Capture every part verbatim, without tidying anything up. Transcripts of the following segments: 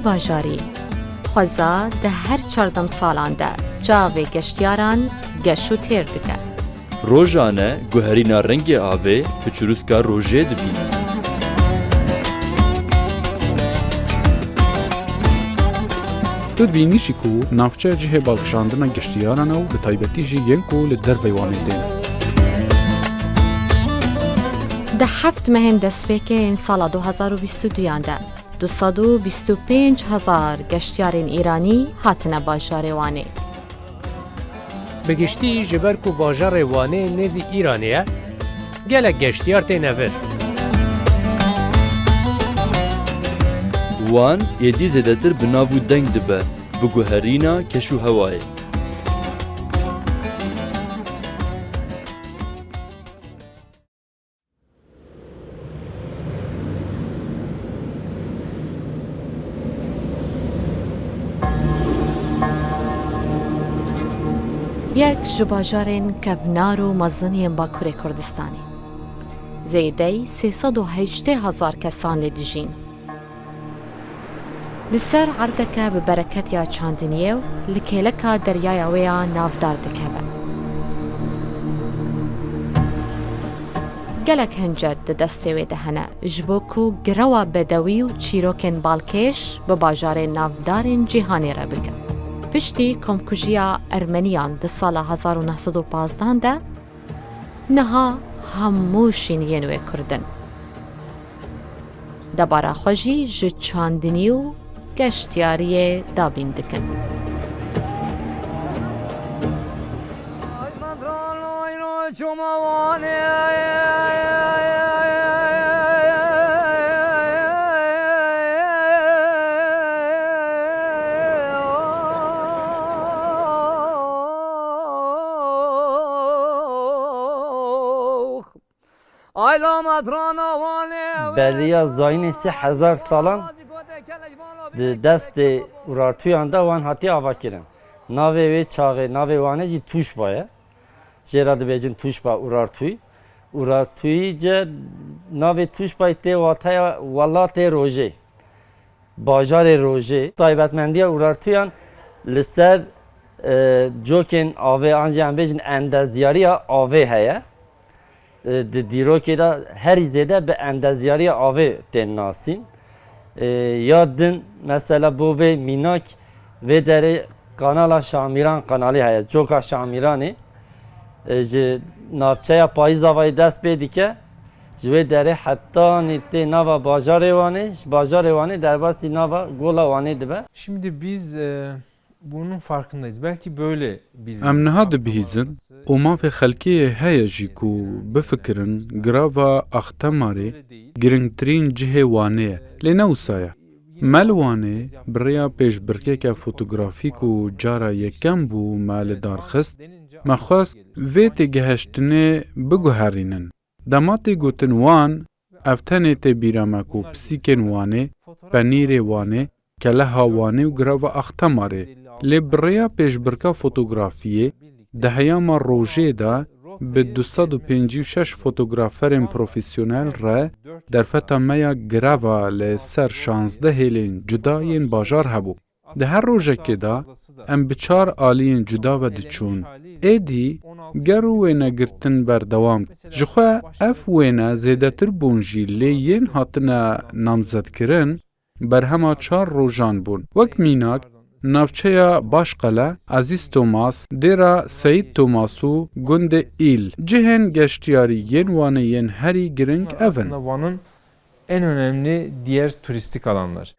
Bajarî. Xweza di her çar demsalan de çavê geştiyaran geş û têr dike. Rojane guherîna rengê avê bi çirûska rojê dibîne. Tu dibînî jî ku navçe cihê balkişandina geştiyaran e û bi taybetî jî yên ku li dervey Wanê tên. Di heft mehên destpêkê yên sala du hazar û bîst û duyan de du sed û bîst û pênc hezar geştiyarên Îranî hatine bajarê Wanê. Bi giştî ji ber ku bajarê Wanê nêzî Îranê ye, gelek geştiyar têne vir. Wan êdî zêdetir bi nav û deng dibe, bi guherîna keş û hewayê. Yek ji bajarên kevnar û mezin yên Bakurê Kurdistanê. Zêdeyî sê sed û hejdeh hezar kesan lê dijîn. Li ser erdeke bi bereketiya çandiniyê û li kêleka deryaya wê ya navdar dikeve. Gelek hincet di destê wê de hene, ji bo ku girewa bedewî û çîrokên balkêş bi bajarên navdarên cîhanê re bike. Piştî komkujiya Ermeniyan di sala hezar û neh sed û pazdan de, niha hemû şîniyên wê Kurd in. Debara xwe jî ji çandinî û geştiyariyê dabîn dikin. Beriya zayînê sê hezar salan di destê Urartuyan de wan hatiye avakirin. Navê wê çaxê, navê Wanê jî Tuşba ye. Jê re dibêjin Tuşba Urartuy. Urartuy ce navê Tuşbayê tê wateya welatê rojê. Bajarê rojê. Taybetmendiya Urartuyan li ser, e, cokên avê an jî em bêjin endezyariya avê heye. E, di dîrokê de herî zêde bi endezyariya avê tên nasîn. E, ya din mesela bo vê mînak vê derê kanala Şamîran kanalî heye, coka Şamîranê. E, ji navçeya Payîzavayê dest pê dike, ji wê derê hetanî tê nava bajarê Wanê, ji bajarê Wanê derbasî nava Gola Wanê dibe. Şimdi biz, e, bunun farkındayız. Belki böyle bir Em niha dibihîzin û mafê xelkê heye jî ku bifikirin girava Axtemarê giringtirîn cihê Wanê ye. Lê ne wisa ye. Me li Wanê bi rêya pêşbirkeke fotografîk û cara yekem bû me li dar xist, me xwest vê têgihiştinê biguherînin. Dema tê gotin Wan, ev tenê tê bîra me ku pisîkên Wanê, penîrê Wanê, keleha Wanê û girava Axtemarê. Lê bi rêya pêşbirka fotografiyê, di heyama rojê de bi du sed û pêncî û şeş fotograferên profesyonel re derfeta me ya girava li ser şazdeh hêlên cuda yên bajar hebû. Di her rojekê de em bi çar aliyên cuda ve diçûn. Êdî ger û wênegirtin berdewam. Ji xwe ev wêne zêdetir bûn jî lê yên hatine namzetkirin berhema çar rojan bûn. Wek mînak, navçeya Başqele, Ezîz Tomas, Dêra Seyîd Tomas û gundê Îl. Cihên geştiyarî yên Wanê yên herî giring ev in. Aslında Van'ın en önemli diğer turistik alanlar.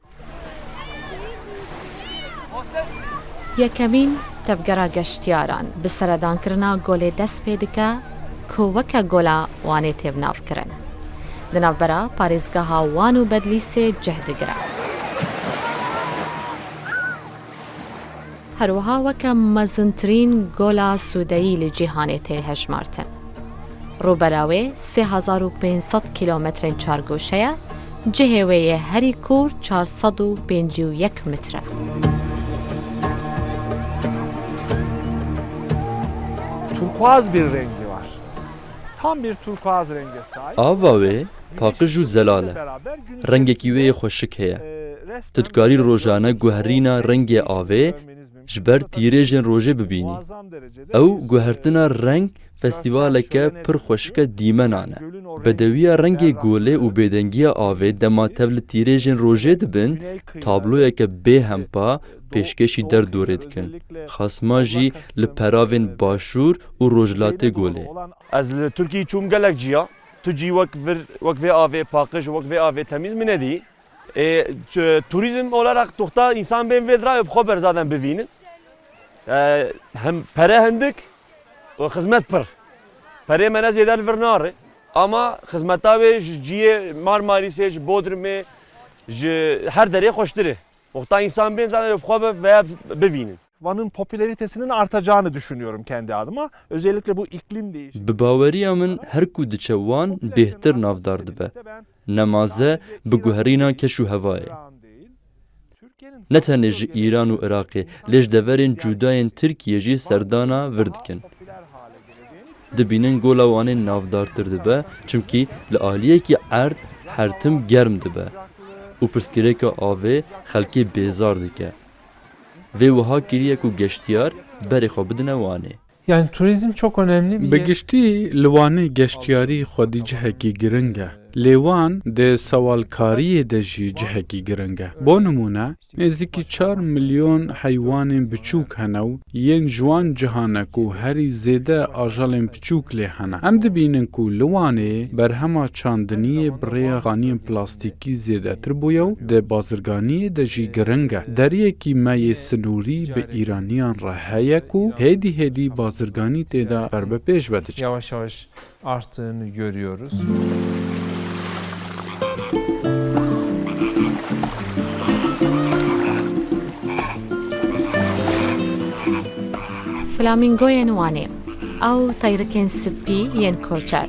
Yekemîn tevgera geştiyaran bi seradankirina golê dest pê dike ku weke gola Wanê têvnavkirin. Di navbera parêzgeha Wan û Bedlîsê cih digire. Her wiha weke mezintirîn gola sûdeyî li cîhanê tê hejmartin. Rûbera wê sê hezar û pênc sed kîlometrên çargoşe ye, cihê wê yê herî kûr çar sed û pêncî û yek metre. Turkuaz bir rengi var. Tam bir turkuaz renge sahip. Ava wê paqij û zelal e. Rengekî wê yê xweşik heye. Tu dikarî rojane guherîna rengê avê ji ber tîrêjên rojê bibînî. Ew guhertina reng festîvaleke pir xweşike dîmenan e. Bedewiya rengê golê û bêdengiya avê dema tev li tîrêjên rojê dibin, tabloyeke bêhempa pêşkêşî derdorê dikin. Xasma jî li peravên başûr û rojhilatê golê. Ez li Tirkiyeyê çûm gelek ciya. Tu cî wek vir, wek vê avê paqij, wek vê avê temîz min nedî. Ê, ç-, turizm olarak toxta insan bên vê dirayê bi xwe berzaden bivînin. E, hem pere hindik û xizmet pir. Perê me ne zêde li vir nare. Ama xizmeta wê ji ciyê Marmarîsê, ji Bodrumê, ji her derê xweştir e. Wexta insan bên zaten bi xwe be veya bivînin. Van'ın popülaritesinin artacağını düşünüyorum kendi adıma. Özellikle bu iklim değişikliği. Bi baweriya min her ku diçe Wan bêhtir navdar dibe. Nemaze bi guherîna keş û hevayê. Ne tenê ji Îran û Iraqê, lê ji deverên cuda yên Tirkiyê jî serdana vir dikin. Dibînin Gola Wanê navdartir dibe, çimkî li aliyekî erd her tim germ dibe û pirsgirêka avê xelkê bêzar dike. Vê wiha kiriye ku geştiyar berê xwe bidine Wanê. Yani turizm çok önemli bir Bi yer. Giştî li Wanê geştiyarî xwedî cihekî giring e. Lê Wan di sewalkariyê de jî cihekî giring e. Bo nimûne, nêzîkî çar milyon heywanên biçûk hene û yên ji wan cihane ku herî zêde ajalên biçûk lê hene. Em dibînin ku li Wanê berhema çandiniyê bi rêya xaniyên plastîkî zêdetir bûye û di bazirganiyê de jî giring e. Deriyekî me yê sinûrî bi Îraniyan re heye ku hêdî hêdî bazirganî tê de ber bi pêş ve diçe. Yavaş yavaş arttığını görüyoruz. Flamingoyên Wanê, ew teyrikên spî yên koçer,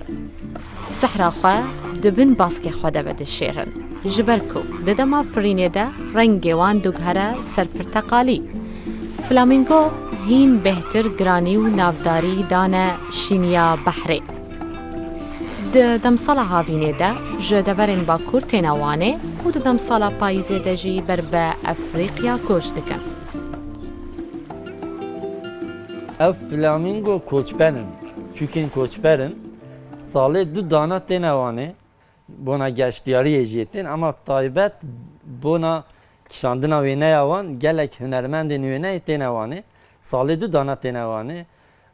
sihra xwe di bin baskê xwe de vedişêrin. Ji ber ku di dema firînê de rengê wan diguhere ser pirteqalî. Flamingo hîn bêhtir giranî û navdarî dane şîniya behrê. Di demsala havînê de ji deverên bakur têne Wanê û di demsala payîzê de jî ber bi Efrîqya koç dikin. Ev flamingo koçber in, çûkên koçber in. Salê du dana têne Wanê. Bona geştiyariyê jî tên, ama taybet bona kişandina wêneya wan gelek hunermendên wêneyê têne Wanê. Salê du dana têne Wanê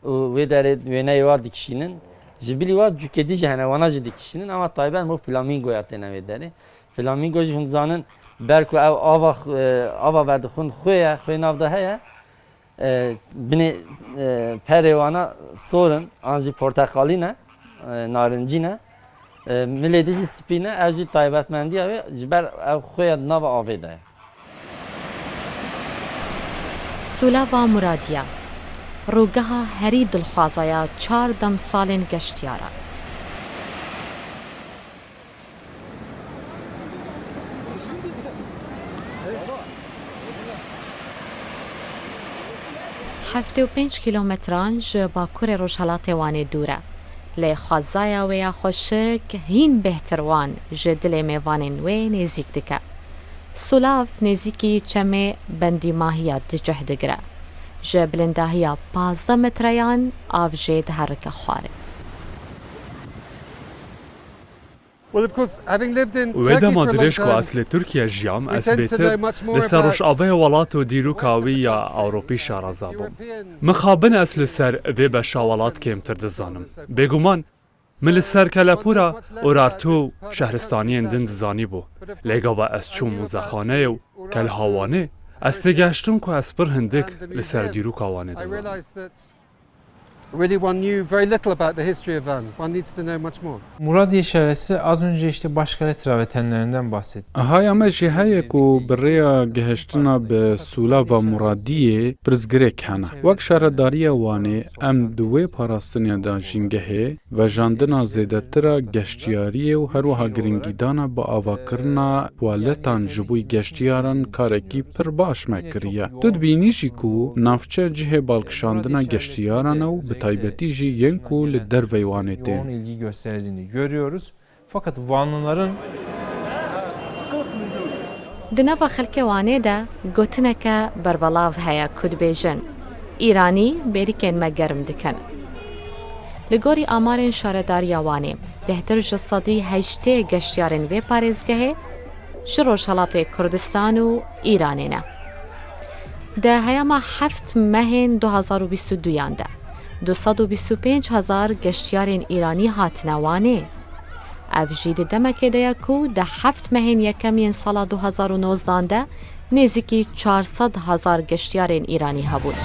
û wê derê wêneyê wan dikişînin. Ji bilî wan cukê dî jî hene, wana jî dikişînin, ama taybet bo flamingoya têne wê derê. Flamingo jî hûn zanin, ber ku ew ava, e, ava vedixwin xwê ye, xwê nav de heye. E, binê, e, perê wana sor in, an jî porteqalî ne, e, narincî ne. E, milê dî jî spî ne, ev jî taybetmendiya wê, ji ber ew xwê ya di nava avê de ye. Sulava Muradiya, rûgeha herî dilxwaza ya çar demsalên geştiyaran. Heftê û pênc kîlometran ji bakurê rojhelatê Wanê dûr e, lê xwezaya wê ya xweşik hîn bêhtir wan ji dilê mêvanên wê nêzîk dike. Sulav nêzîkî çemê Bendîmahiya di cih digire. Ji bilindahiya pazdeh metreyan av jê diherike xwarê. Well, of course, having lived in Wê Turkey dema for a long dirêj ku time, ez li Tirkiye jiyam, we ez tend to know bêtir much more li ser about rojavayê welat û dîroka wî ya Ewropî şaraza bûm. European Mixabin ez li ser vê beşa welat kêmtir dizanim. Bêguman, min li ser kelepûra Urartu û şehristaniyên din dizanîbû. Lê gava ez çûm muzexaneyê û kelha Wanê, ez têgehiştim ku ez pir hindik li ser dîroka Wanê dizanim. Really, one knew very little about the history of Van. One needs to know much more. Muradiye şelesi, az önce işte başkale travertenlerinden bahsettik. Haya me jî heye ku bi rêya gihiştina bi Sulava Muradiyê pirsgirêk hene. Wek şaredariya Wanê, em di wê parastinê de jîngehê vejandina zêdetir a geştiyariyê û herwiha giringîdana bi avakirina tuwaletan ji bo geştiyaran karekî pir baş me kiriye. Tu dibînî jî ku navçe cihê balkişandina geştiyaran e û bi taybetî jî yên ku li derveyê Wanê tên. Yoğun ilgi gösterdiğini görüyoruz. Fakat Vanlıların Di nava xelkê Wanê de gotineke berbelav heye ku dibêjin, Îranî bêrîkên me germ dikin. Li gorî amarên Şaredariya Wanê, dêhtir ji sedî heştê geştiyarên vê parêzgehê ji Rojhelatê Kurdistan û Îranê ne. Di heyama heft mehên du hazar û bîst û duyan de, du sed û bîst û pênc hezar geştiyarên Îranî hatine Wanê. Ev jî di demekê de ye ku di heft mehên yekem yên sala du hazar û nozdan de nêzîkî çar sed hezar geştiyarên Îranî hebûn.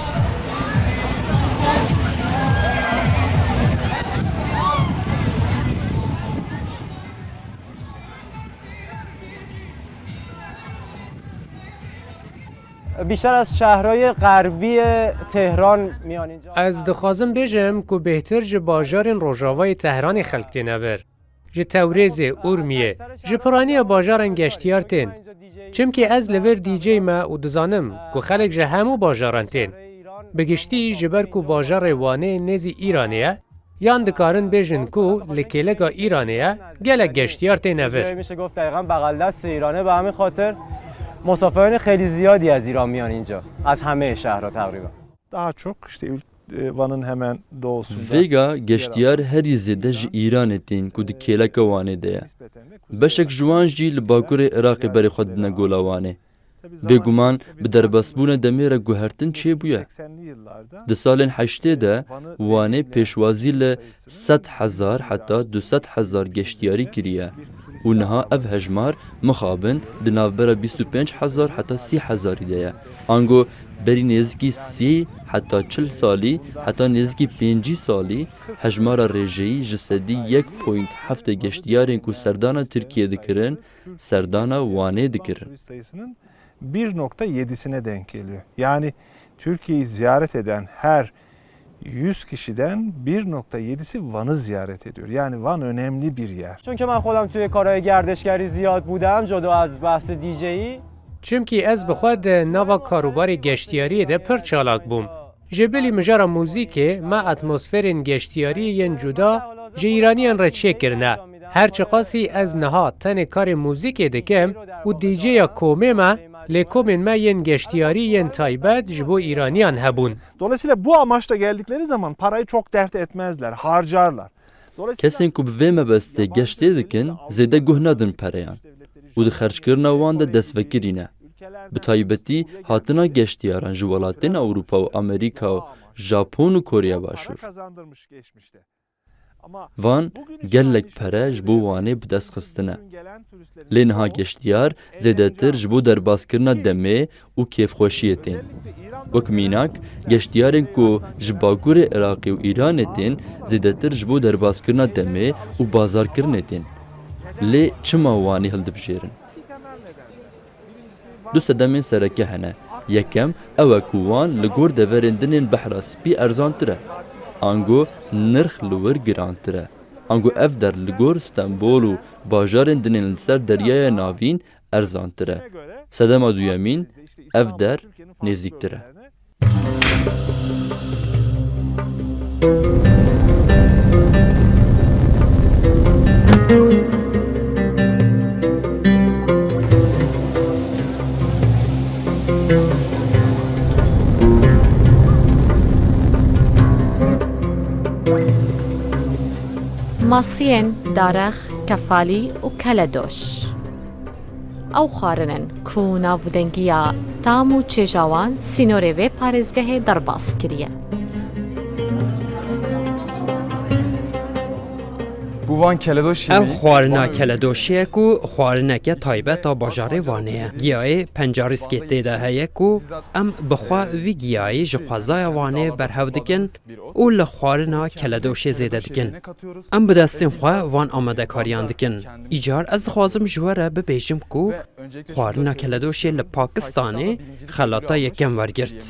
بیشتر از شهرهای غربی تهران میان اینجا. Ez dixwazim bêjim ku bêhtir ji bajarên rojavayê Tehranê xelk têne vir. Ji Tewrêzê, Urmiyê, ji piraniya bajaran geştiyar tên. Çimkî ez li vir D J me û dizanim ku xelk ji hemû bajaran tên. Bi giştî ji ber ku bajarê Wanê nêzî Îranê ye, yan dikarin bêjin ku li kêleka Îranê ye, gelek geştiyar têne vir. میشه گفت دقیقاً بغل دست ایرانه، به همین خاطر مسافرین خیلی زیادی از ایران میان اینجا، از همهٔ شهرها تقریباً. Daha çok işte ül- e, Van'ın hemen doğusunda Vêga geştiyar herî zêde ji Îranê tên ku di kêleka Wanê de ye. Beşek ji wan jî li bakurê Iraqê berê xwe didine gola Wanê. Bêguman bi derbasbûna demê re guhertin çêbûye. Di salên heştê de Wanê pêşwazî li sed hezar heta du sed hezar geştiyarî kiriye û niha ev hejmar mixabin di navbera bîst û pênc hezar heta sî hezarî de ye. Ango berî nêzîkî sî heta çil salî, heta nêzîkî pêncî salî hejmara rêjeyî ji sedî yek point heftê geştiyarên ku serdana Tirkiyê dikirin, serdana Wanê dikirin. Bir nokta yedisine denk geliyor. Yani Türkiye'yi ziyaret eden her yüz kişiden bir nokta yedisi Van'ı ziyaret ediyor. Yani Van önemli bir yer. چون که من خودم توی کارهای گردشگری زیاد بودم، جدا از بحث دی‌جی‌ای. Çimkî ez bi xwe di nava karûbarê geştiyariyê de pir çalak bûm. Ji bilî mijara muzîkê me atmosferên geştiyariyê yên cuda ji Îraniyan re çêkirine. Her çiqasî ez niha tenê karê muzîkê dikim û D J'ya komê me, lêkomên me yên geştiyarî yên taybet ji bo Îraniyan hebûn. Dolayısıyla bu amaçla geldikleri zaman parayı çok dert etmezler, harcarlar. Kesên ku bi vê mebestê geştê dikin, zêde guh nadin pereyan û di xerckirina wan de destvekirî ne. Bi taybetî hatina geştiyaran ji welatên Ewropa û Amerîka û Japon û Korya Başûr. Van gelek pere ji bo Wanê bi dest xistine. Lê niha geştiyar zêdetir ji bo derbaskirina demê û kêfxweşiyê tên. Wek mînak, geştiyarên ku ji Bakurê Iraqê û Îranê tên, zêdetir ji bo derbaskirina demê û bazarkirinê tên. Lê çima Wanê hildibijêrin? Du sedemên sereke hene. Yekem ew e ku wan li gor deverên din ên Behra Spî erzantir e. Ango nirx li wir girantir e. Ango ev der li gor Stenbol û bajarên din ên li ser Deryaya Navîn erzantir e. Sedema duyemîn, ev der nêzîktir e. Masiyên darex, kefalî û keledoş. Ew xwarin in ku navdengiya tam û çêja wan sînorê vê parêzgehê derbas kiriye. Bu Van keledoş Ev yemeği xwarina Van keledoşê ye ku xwarineke taybet a bajarê Vanê ye. Giyayê pencarîskê tê de heye ku em bi xwe vî giyayê ji xwezaya Vanê berhev dikin û li xwarina keledoşê zêde dikin. Em bi destên xwe van amadekariyan dikin. Îcar ez dixwazim ji we re bibêjim ku xwarina keledoşê li Pakistanê xelata yekem wergirt.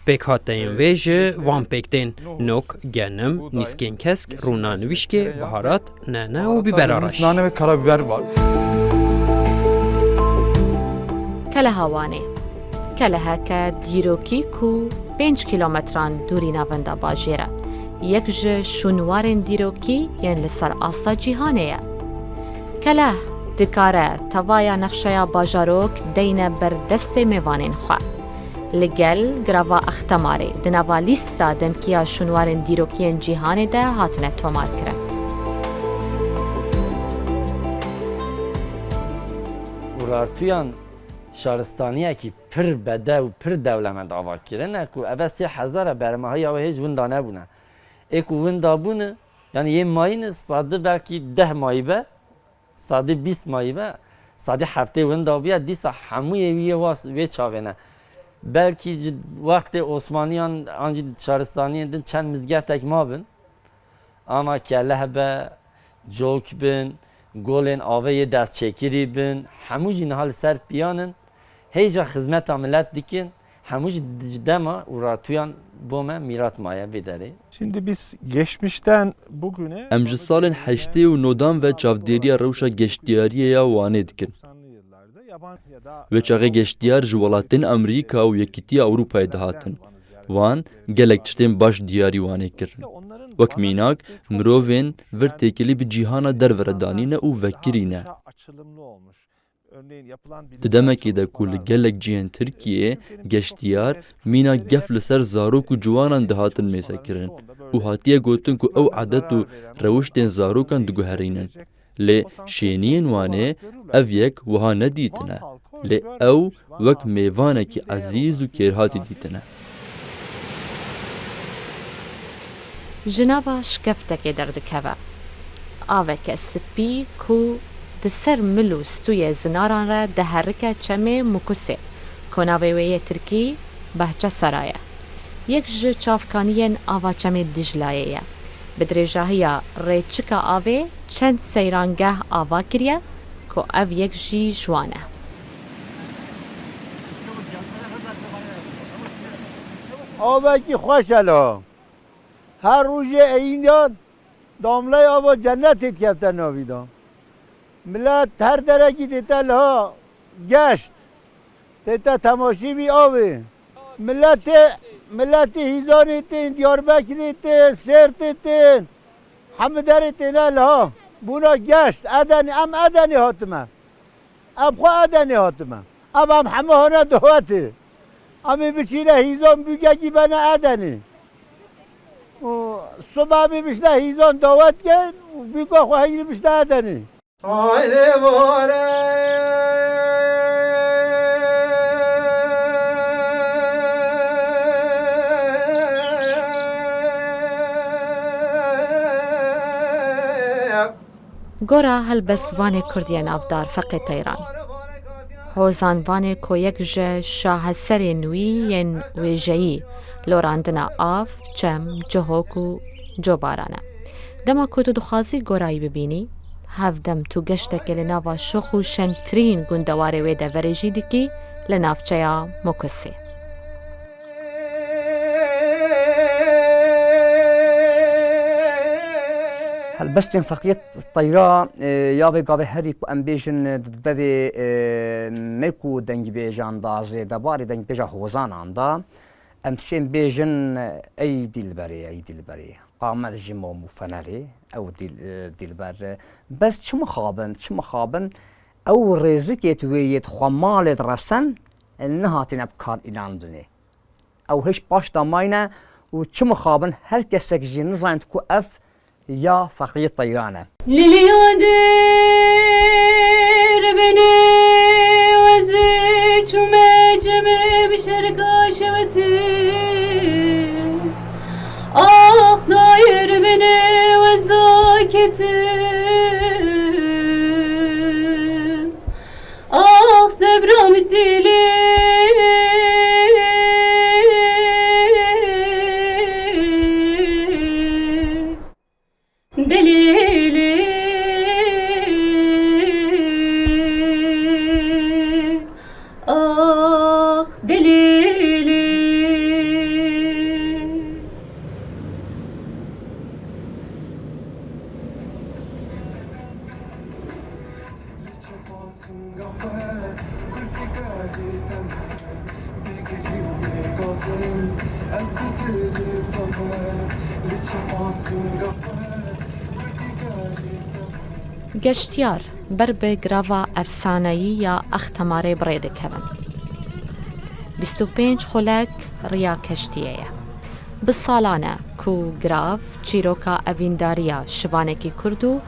Pêkhateyên vê ji van pêk tên: nok, genim, nîskên kesk, rûna nivîşkê, biharat, nane û bibera reş. Nane ve karabiber var. Keleha Wanê. Keleheke dîrokî ku pênc kîlometran dûrî navenda bajêr e. Yek ji şûnwarên dîrokî yên li ser asta cîhanê ye. Keleh, Dikare tevaya nexşeya bajarok deyne ber destê mêvanên xwe. Li gel girava Extemarê di nava lîsta demkiya şûnwarên dîrokiyên cîhanê de hatine tomarkirin. Urartuyan şaristaniyekî pir bedew, pir dewlemend ava kirine ku eve sê hezar e bermahî ya wê hêj winda nebûne. Ê ku winda bûne, yanî yê mayîne, sade belkî deh mayî be, sade bîst mayî be, sade heftê winda bûye, dîsa hemûyê wî yê was-, wê çaxê ne. Belkî ji wextê Osmaniyan an jî şaristaniyên din çend mizgeftek mabin. Ama keleh be, cok bin, golên avê yê destçêkirî bin, hemû jî niha li ser piyan in. Hêja xizmeta milet dikin, hemû jî di-, ji dema û ratuyan bo me mîrat maye vê derê. Şimdi biz geçmişten bugüne Em ji salên heştê û nodan ve çavdêriya rewşa geştiyariyê ya Wanê dikin. Wê çaxê geştiyar ji welatên Amerîka û Yekîtiya Ewropayê dihatin. Wan gelek tiştên baş diyarî Wanê kirin. Wek mînak, mirovên vir têkilî bi cîhana derve re danîne û vekirî ne. Di demekê de ku li gelek cihên Tirkiyê geştiyar mîna gef li ser zarok û ciwanan dihatin mêzekirin û hatiye gotin ku ew edet û rewiştên zarokan diguherînin. Lê şêniyên Wanê ev yek wiha nedîtine, lê ew wek mêvanekî ezîz û kêrhatî dîtine. Ji nava şikeftekê derdikeve. Aveke spî ku di ser mil û stûyê zinaran re diherike çemê Mukusê, ku navê wê yê tirkî Bahçesaray e. Yek ji çavkaniyên ava çemê Dîclayê ye. Bi dirêjahiya rêçika avê çend seyrangeh ava kiriye ku ev yek jî ji wan e. Avekî xweş e la. Her rojê eyîndan damleyê ava cennetê dikevte navî de. Milet her derekî dête liha geşt, dête temaşî vî avê. Miletê, miletê Hîzanê tên, Diyarbekirê tên, Sêrtê tên, hemû derê têne liha. Bûna geşt, Edenê, em Edenê hatime. Em xwe Edenê hatime. Ev em heme hane dawetê. Em ê biçîne Hîzan bûkekî bene Edenê. Û sibe em ê biçine Hîzan dawet kin û bûka xwe heyî biçine Edenê. Haydi vore. Gora helbestvanê Kurd yê navdar Feqê Teyran. Hozan Vanê ku yek ji şaheserên wî yên wêjeyî lorandina av, çem, cihok û cobaran e. Dema ku tu dixwazî gorayî bibînî, hevdem tu geştekê li nava şox û şengtirîn gundewarê wê deverê jî dikî li navçeya Mukusê. Helbestên Feqiyê Teyra, e, ya vê gavê herî ku em bêjin, e, di devê, e, me ku dengbêjan da, zêdebarê dengbêja hozanan da, em dişên bêjin, e, ey dilberê, ey dilberê. Qamet ji mom û fenerê, ew dil-, e, dilber, e, bes çi mixabin, çi mixabin, ew rêzikê tu wê yê xwe malê diresen, e, nehatine bi kar îlandinê. Ew hêj paş de mayne û çi mixabin her kesek jî nizanît ku ev ya Feqiyê Teyran e. Liliya dêr binê wezê çûme cemê bi şerka şewitê. Ax dayir binê wez dakete. Ax zebra mitîlê. Delîlê. Ax delîlê. Geştiyar, Ber bi girava efsaneyî ya Axtemarê bi rê dikevin. Bîst û pênc xulek riya keştiyê ye. Bi salan e ku girav çîroka evîndariya şivanekî kurd û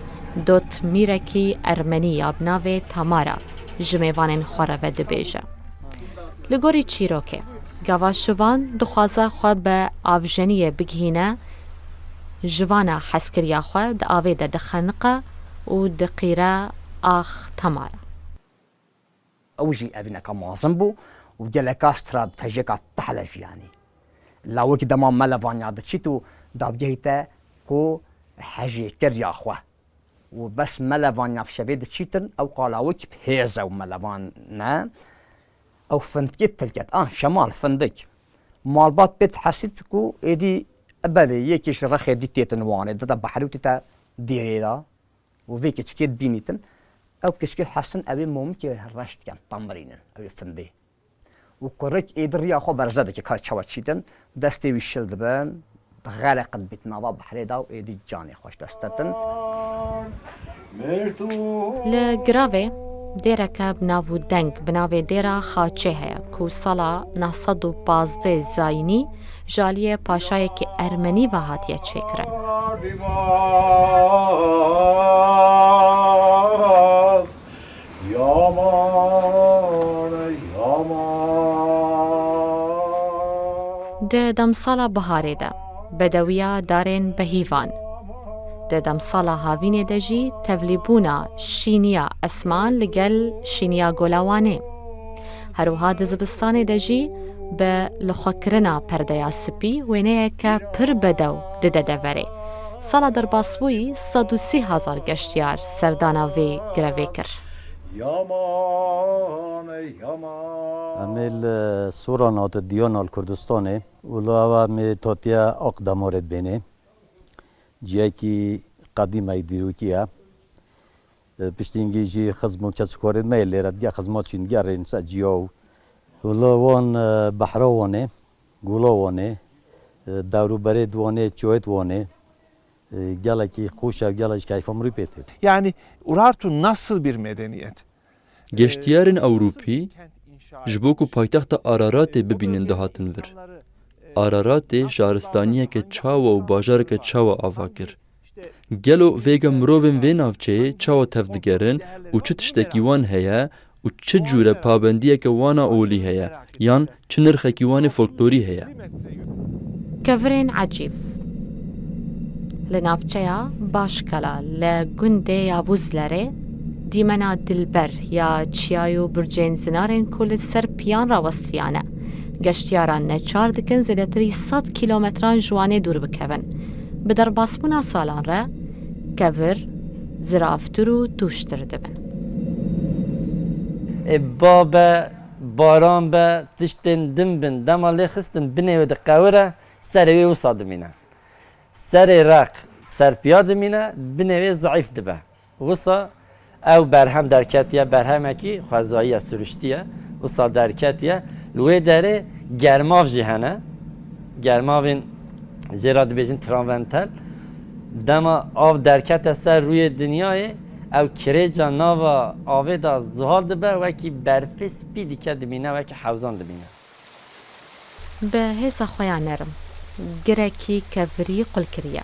dotmîrekî ermenî ya bi navê Tamara ji mêvanên xwe re vedibêje. Li gorî çîrokê, gava şivan dixwaze xwe bi avjeniyê bigihîne, ji vana hezkiriya xwe di avê de dixeniqe û diqîre Axtemara. Ew jî evîneka mezin bû û geleka stratejiyeka tehle jî, yanî lawikî dema melevaniya diçît û dabgehîte ku hejêkiriya xwe û bes melevaniya bi şevê diçîtin, ew qalawik bi hêz e û melevan ne. Ew findkê tilket, an şemal findik. Malbat pê dihesît ku êdî, belê, yekî ji rexê dî têtin Wanê, dide behrê û tête dêrê de û vê keçikê dibînîtin. Ew keçikê hesin, ew ê momikê reş dikin, temirînin, ew ê findê. Û kurik êdî riya xwe berze dike, ka çawa çîtin, destê wî şil dibin, dixereqin bît nava behrê de û êdî canê xwe ji dest didin. Li Giravê dêreke bi nav û deng bi navê Dêra Xaçê heye ku sala neh sed û pazdeh zayînî ji aliyê paşayekî ermenî ve hatiye çêkirin. Di demsala biharê de, bedewiya darên behîvan. Di demsala havînê de jî tevlîbûna şîniya esman li gel şîniya Gola Wanê. Her wiha di zivistanê de jî bi lixwekirina perdeya spî wêneyeke pir bedew dide deverê. Sala derbasbûyî sed û sî hezar geştiyar serdana vê girevê kir. Em ê li Soran hatin, Diyana li Kurdistanê. Wilo ew em ê tatiye Aqdemarê dibênê. Ciyekî qedîm e, dîrokî ye. E, piştî hingî jî xizm û keçkarên me yê lêre dige xizmat çîn digerên ser ciya û wilo wan, e, behra Wanê, Gola Wanê, e, dewrûberê di Wanê, çiyayê di Wanê, e, gelekî xweş e û gelek ji keyfa mirî pê tê. Yani Urartu nasıl bir medeniyet? Geştiyarên Ewropî ji bo ku paytexta Araratê bibînin dihatin vir. Araratê şaristaniyeke çawa û bajareke çawa ava kir? Gelo vêga mirovên vê navçeyê çawa tev digerin û çi tiştekî wan heye û çi cûre pabendiyeke wana olî heye yan çi nirxekî wan ê folklorî heye? Kevirên ecîb. Li navçeya Başkala li gundê Yavuzlerê dîmena Dilber ya çiyay û burcên zinarên ku li ser piyan rawestiyane. Geştiyaran neçar dikin zêdetirî sed kîlometran ji Wanê dûr bikevin. Bi derbasbûna salan re kevir ziravtir û tûştir dibin. Ê ba be, baran be, tiştên din bin, dema lê xistin binê wê diqewire, serê wê wisa dimîne. Serê req serpiya dimîne, binê wê zeîf dibe. Wisa ew berhem derketiye, berhemekî xwezayî ye, siruştî ye. Wisa derketiye. Li wê derê germav jî hene. Germavên jê re dibêjin traventel. Dema av derkete ser rûyê dinyayê, ew kirêca nava avê de zuhal dibe, wekî berfê spî dike dimîne, wekî hewzan dimîne. Bi hêza xwe ya nerm, girekî kevirî qul kiriye.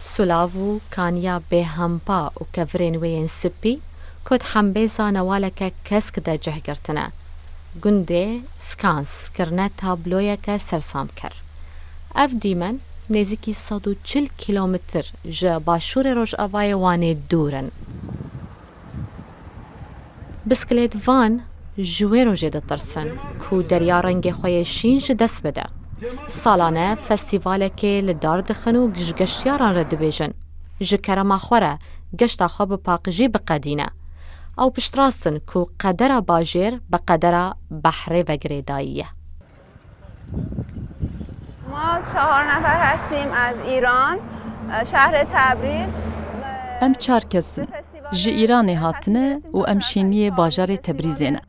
Sulav û kaniya bêhempa û kevirên wê yên spî, ku di hembêza newaleke kesk de cih girtine, gundê Skans kirine tabloyeke sersamker. Ev dîmen nêzîkî sed û çil kîlometr ji başûrê rojavayê Wanê dûr in. Bisikilêtvan ji wê rojê ditirsin ku derya rengê xwe yê şîn ji dest bide. Salane festîvalekê li dar dixin û ji geştiyaran re dibêjin, ji kerema xwe re geşta xwe bi paqijî biqedîne. Ew piştrast in ku qedera bajêr bi qedera behrê ve girêdayî ye. ما چهار نفر هستیم از ایران، شهر تبریز. Em çar kes in. Ji Îranê hatine û em şêniyê bajarê Tebrîzê ne.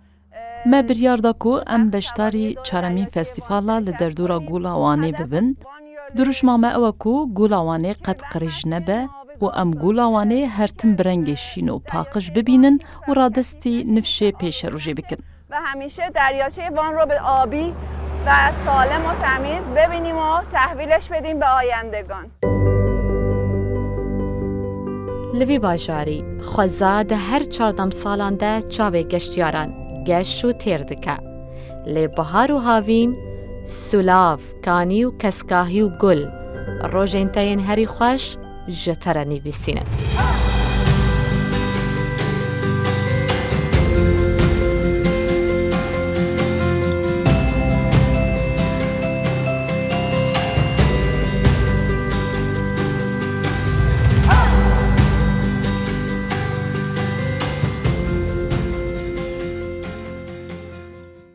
Me biryar da ku em beşdarî çaremîn festîvala li derdora Gola Wanê bibin. Dirûşma me ew e ku Gola Wanê qet qirêj nebe. û em gula Wanê her tim bi rengê şîn û paqij bibînin û radestî nifşê pêşerojê bikin. و همیشه دریاچهٔ وان رو به آبی و سالم و تمیز ببینیم و تحویلش بدیم به آیندگان. Li vî bajarî xweza di her çar demsalan de çavê geştiyaran geş û têr dike. Lê bihar û havîn, sulav, kanî û keskahî û gul, rojên te yên herî xweş ji te re nivîsînin.